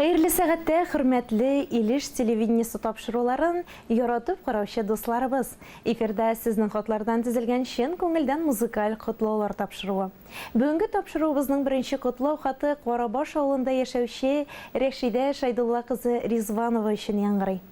Хәерле сәгатьтә, хөрмәтле Илеш телевидениесе тапшыруларын яратып караучы дусларыбыз! Эфирда сезнең хатлардан төзелгән чын күңелдән музыкаль котлаулар тапшыруы. Бүгенге тапшыруыбызның беренче котлау хаты Карабаш авылында яшәүче Рәшидә Шәйдулла кызы Ризванова өчен яңгырый.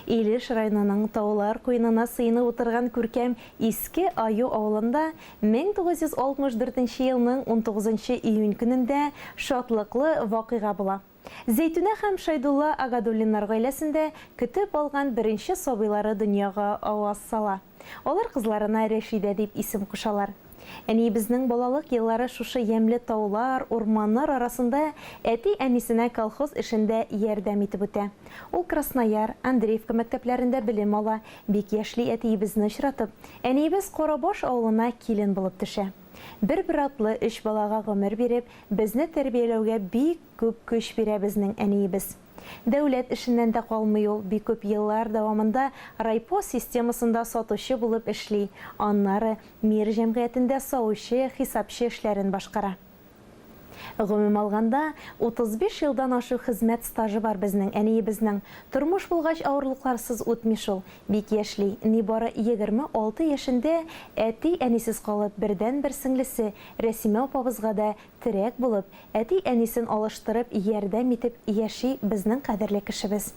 Илеш районының таулар куенына сыенып утырган күркәм Иске Аю авылында 1964 нче елның унтугызынчы июнь көнендә шатлыклы вакыйга була. Зәйтүнә һәм Шәйдулла Агадуллиннар гаиләсендә көтеп алган беренче сабыйлары дөньяга аваз сала. Алар кызларына Рәшидә дип исем кушалар. Әниебезнең балалык еллары шушы ямьле таулар, урманнар арасында әти-әнисенә колхоз эшендә ярдәм итеп үтә. Ул Краснояр, Андреевка мәктәпләрендә белем ала, бик яшьли әтиебезне очратып, әниебез Карабаш авылына килен булып төшә. Бер-бер артлы өч балага гомер биреп, безне тәрбияләүгә бик күп көч бирә безнең әниебез. Дәүләт эшеннән дә калмый ул, бик күп еллар дәвамында райпо системасында сатучы булып эшли, аннары Мир җәмгыятендә савучы, хисапчы эшләрен башкара. Гомум алганда, 35 елдан ашу хезмәт стажы бар безнең әниебезнең. Тормыш булгач авырлыкларсыз үтми шул. Бик яшьли, нибары 26 яшендә әти-әнисез калып, бердәнбер сеңлесе Рәсимә апабызга да терәк булып, әти-әнисен алыштырып, ярдәм итеп яши безнең кадерле кешебез.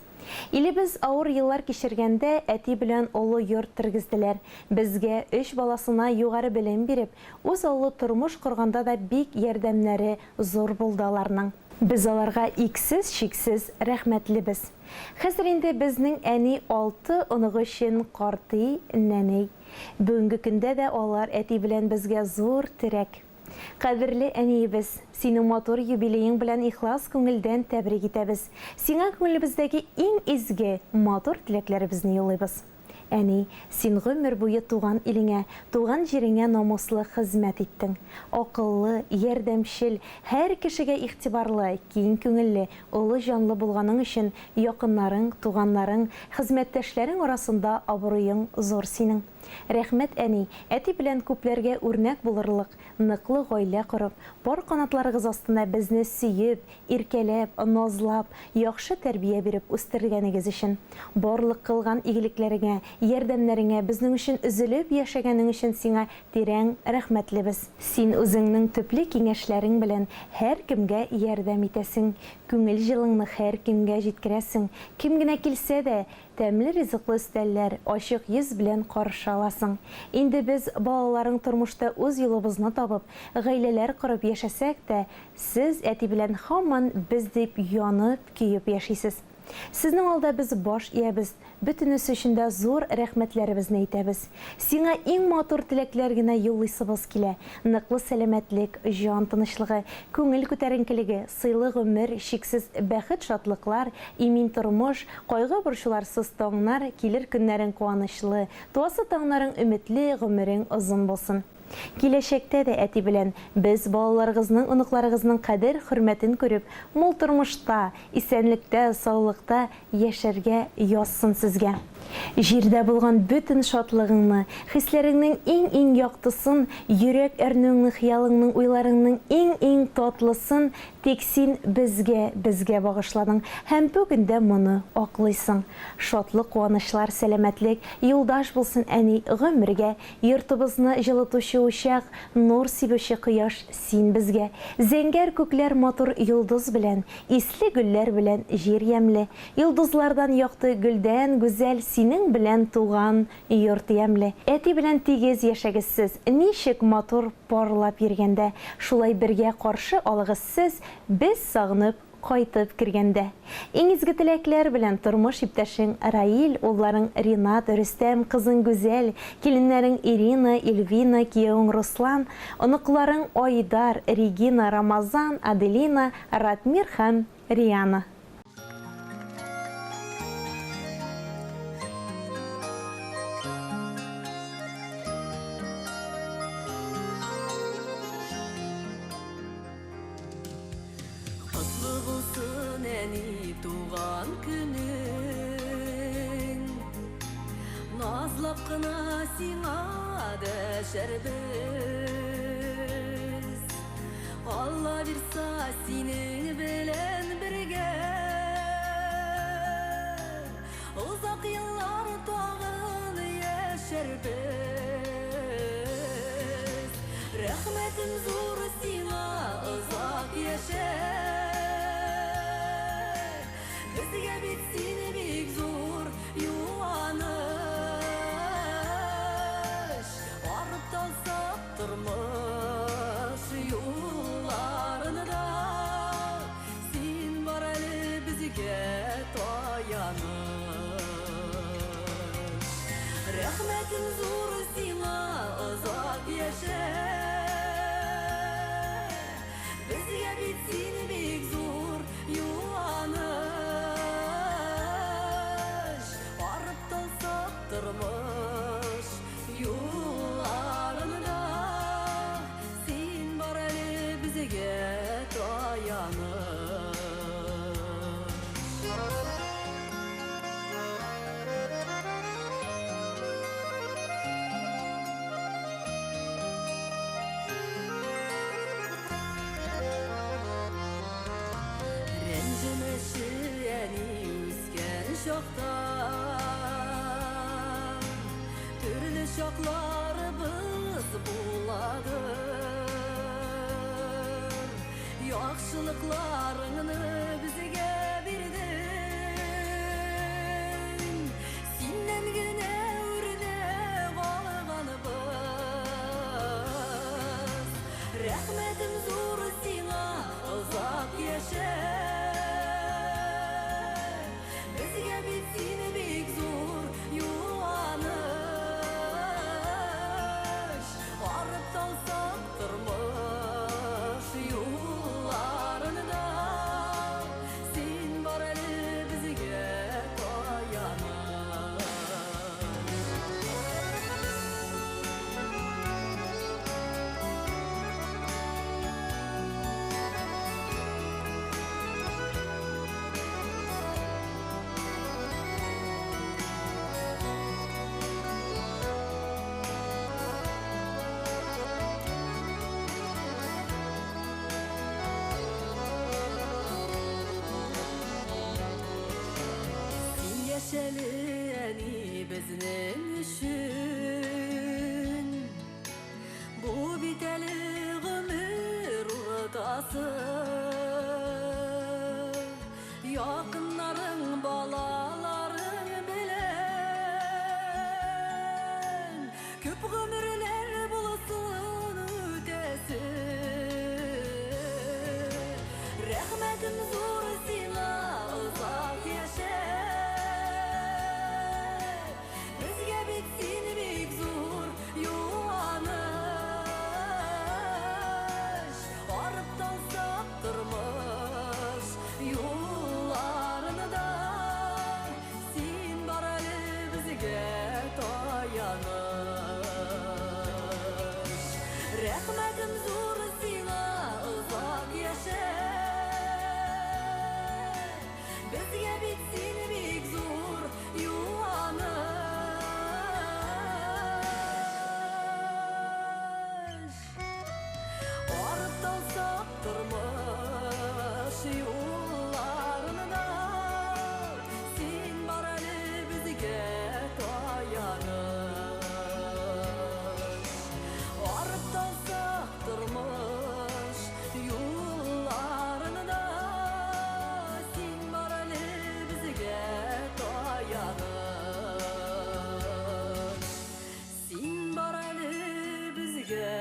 Илебез авыр еллар кичергәндә әти белән олы йорт тергезделәр. Безгә, өч баласына югары белем биреп, үз аллы тормыш корганда да бик ярдәмнәре зур булды аларның. Без аларга иксез-чиксез рәхмәтлебез. Хәзер инде безнең әни алты оныгы өчен картый, нәнәй. Бүгенге көндә дә алар әти белән безгә зур терәк. Кадерле әниебез, сине матур юбилеең белән ихлас күңелдән тәбрик итәбез. Сиңа күңелебездәге иң изге, матур теләкләребезне юллыйбыз. Әни, син гомер буе туган илеңә, туган җиреңә намуслы хезмәт иттең. Акыллы, ярдәмчел, һәр кешегә игътибарлы, киң күңелле, олы җанлы булганың өчен якыннарың, туганнарың, хезмәттәшләрең арасында абруең зур синең. Рәхмәт, әни, әти белән күпләргә үрнәк булырлык ныклы гаилә корып, пар канатларыгыз астында безне сөеп, иркәләп, назлап, яхшы тәрбия биреп үстергәнегез өчен. Барлык кылган игелекләреңә, ярдәмнәреңә, безнең өчен өзелеп яшәгәнең өчен сиңа тирән рәхмәтлебез. Син үзеңнең төпле киңәшләрең белән һәркемгә ярдәм итәсең, күңел җылыңны һәркемгә җиткерәсең, кем генә килсә дә, Тәмле ризыклы өстәлләр, ачык йөз белән каршы аласың. Инде без, балаларың тормышта үз юлыбызны табып, гаиләләр корып яшәсәк тә, сез әти белән һаман без дип янып, көеп яшисез. Сезнең алда без баш иябез, бөтенесе өчен дә зур рәхмәтләребезне әйтәбез. Сиңа иң матур теләкләр генә юллыйсыбыз килә, ныклы сәламәтлек, җан тынычлыгы, күңел күтәренкелеге, сыйлы гомер, чиксез бәхет-шатлыклар, имин тормыш, кайгы-борчуларсыз таңнар, килер көннәрең куанычлы, туасы таңнарың өметле, гомерең озын булсын. Киләчәктә дә әти белән без балаларыгызның, оныкларыгызның кадер-хөрмәтен күреп, мул тормышта, исәнлектә, саулыкта яшәргә язсын сезгә. Җирдә булган бөтен шатлыгыңны, хисләреңнең иң-иң яктысын, йөрәк әрнүеңне, хыялыңның, уйларыңның иң-иң татлысын тик син безгә, безгә багышладың һәм бүген дә моны аклыйсың. Шатлык-куанычлар, сәламәтлек, юлдаш булсын, әни, гомергә. Йортыбызны җылытучы учак, нур сибүче кояш син безгә. Зәңгәр күкләр матур йолдыз белән, Исле гөлләр белән җир ямьле, Йолдызлардан якты, гөлдән гүзәл Синең белән туган йорт ямьле. Әти белән тигез яшәгез сез, Ничек матур парлап йөргәндә, Шулай бергә каршы алыгыз сез, Без сагынып кайтып кергәндә. Иң изге теләкләр белән тормыш иптәшең Раил, улларың Ринат, Рөстәм, кызың Гүзәл, киленнәрең Ирина, Эльвина, киявең Руслан, оныкларың Айдар, Регина, Рамазан, Аделина, Ратмир һәм Риана. Котлы булсын, әни, туган көнең. Назлап кына сиңа дәшәрбез. Алла бирса, синең белән бергә. Озак еллар тагын яшәрбез. Рәхмәтем зур сиңа, озак яшә. Безгә бит син бик зур юаныч. Арып талсак тормыш юлларында, син бар әле безгә таяныч. Рәхмәтем зур сиңа, озак яшә. Безгә бит син бик зур юаныч. Арып талсак тормыш юлларында, син бар әле безгә таяныч. Рәнҗемәче, әни, үскән чакта, Төрле чакларыбыз буладыр. Яхшылыкларыңны безгә бирдең, Синнән генә үрнәк алганыбыз. Рәхмәтем зур сиңа, озак яшә. Безгә бит син бик зур юаныч. Арып талсак тормыш юлларында, син бар әле безгә таяныч. Син яшәле, әни, безнең өчен. Бу бит әле гомер уртасы. Якыннарың, балаларың белән күп гомерләр булсын үтәсе. Рәхмәтем зур сиңа, озак яшә. Безгә бит син бик зур юаныч. Арып талсак тормыш юлларында, син бар әле безгә таяныч. Рәхмәтем зур сиңа, озак яшә. Безгә бит син бик зур юаныч. Арып талсак тормыш юлларында, син бар әле безгә таяныч. Арып талсак тормыш юлларында, син бар әле безгә таяныч. Син бар әле безгә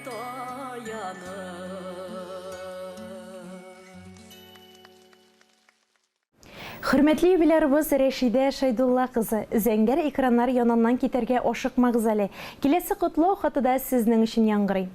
таяныч. Хөрмәтле юбилярыбыз Рәшидә Шәйдулла кызы, зәңгәр экраннар яныннан китәргә ашыкмагыз әле. Киләсе котлау хаты да сезнең өчен яңгырый.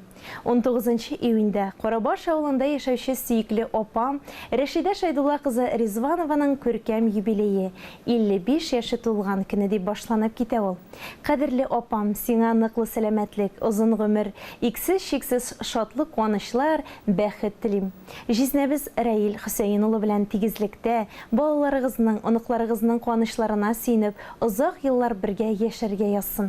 19 июньдә Карабаш авылында яшәүче сөекле апам Рәшидә Шәйдулла кызы Ризванованың күркәм юбилее, 55 яше тулган көне дип башланып китә ул. Кадерле апам, сиңа ныклы сәламәтлек, озын гомер, иксез-чиксез шатлык-куанычлар, бәхет телим. Җизнәбез Раил Хөсәен улы белән тигезлектә, балаларыгызның, оныкларыгызның куанычларына сөенеп, озак еллар бергә яшәргә язсын.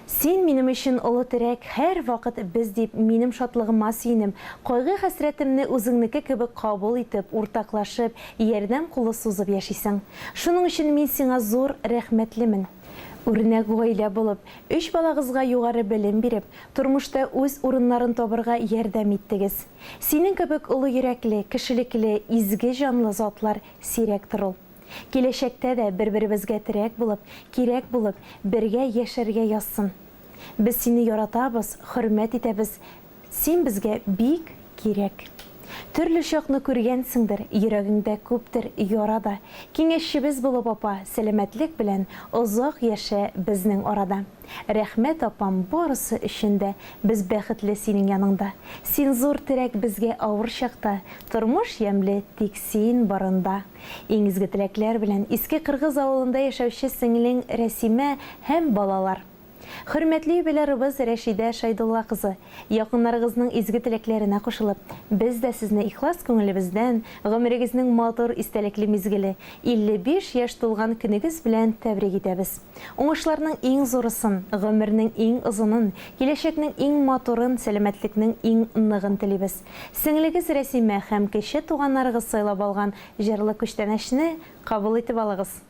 Син минем өчен олы терәк, һәрвакыт без дип минем шатлыгыма сөенеп, кайгы-хәсрәтемне үзеңнеке кебек кабул итеп, уртаклашып, ярдәм кулы сузып яшисең. Шуның өчен мин сиңа зур рәхмәтлемен. Үрнәк гаилә булып, өч балагызга югары белем биреп, тормышта үз урыннарын табырга ярдәм иттегез. Синең кебек олы йөрәкле, кешелекле, изге җанлы затлар сирәктер ул. Киләчәктә дә бер-беребезгә терәк булып, кирәк булып, бергә яшәргә язсын. Без сине яратабыз, хөрмәт итәбез, син безгә бик кирәк. Төрле чакны күргәнсеңдер, йөрәгеңдә күптер яра да. Киңәшчебез булып, апа, сәламәтлек белән озак яшә безнең арада. Рәхмәт, апам, барысы өчен дә, без бәхетле синең яныңда. Син зур терәк безгә авыр чакта, тормыш ямьле тик син барында. Иң изге теләкләр белән, Иске Кыргыз авылында яшәүче сеңлең Рәсимә һәм балалар. Хөрмәтле юбилярыбыз Рәшидә Шәйдулла кызы, якыннарыгызның изге теләкләренә кушылып, без дә сезне ихлас күңелебездән гомерегезнең матур истәлекле мизгеле, 55 яшь тулган көнегез белән тәбрик итәбез. Уңышларның иң зурысын, гомернең иң озынын, киләчәкнең иң матурын, сәламәтлекнең иң ныгын телибез. Сеңлегез Рәсимә һәм кече туганнарыгыз сайлап алган җырлы күчтәнәчне кабул итеп алыгыз.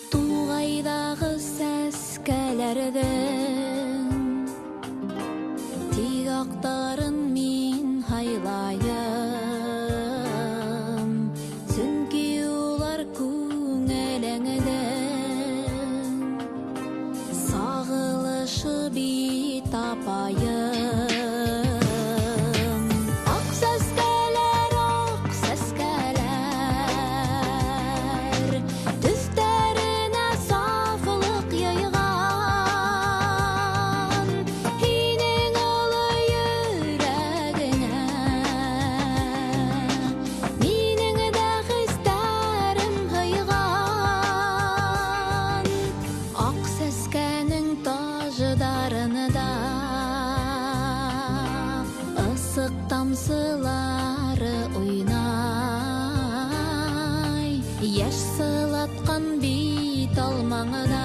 Тугайдагы сәскәләрдең Тик актарын мин һайлаем, Чөнки улар күңелеңдең Сагылышы бит, апаем. Ак сәскәләр, ак сәскәләр, Төсләренә сафлык яйган. Һинең олы йөрәгеңә Минең дә хисләрем һыйган. Ак сәскәнең таҗдарында Ысык тамсылары уйнай, Яшь сылаткан бит алмаңда.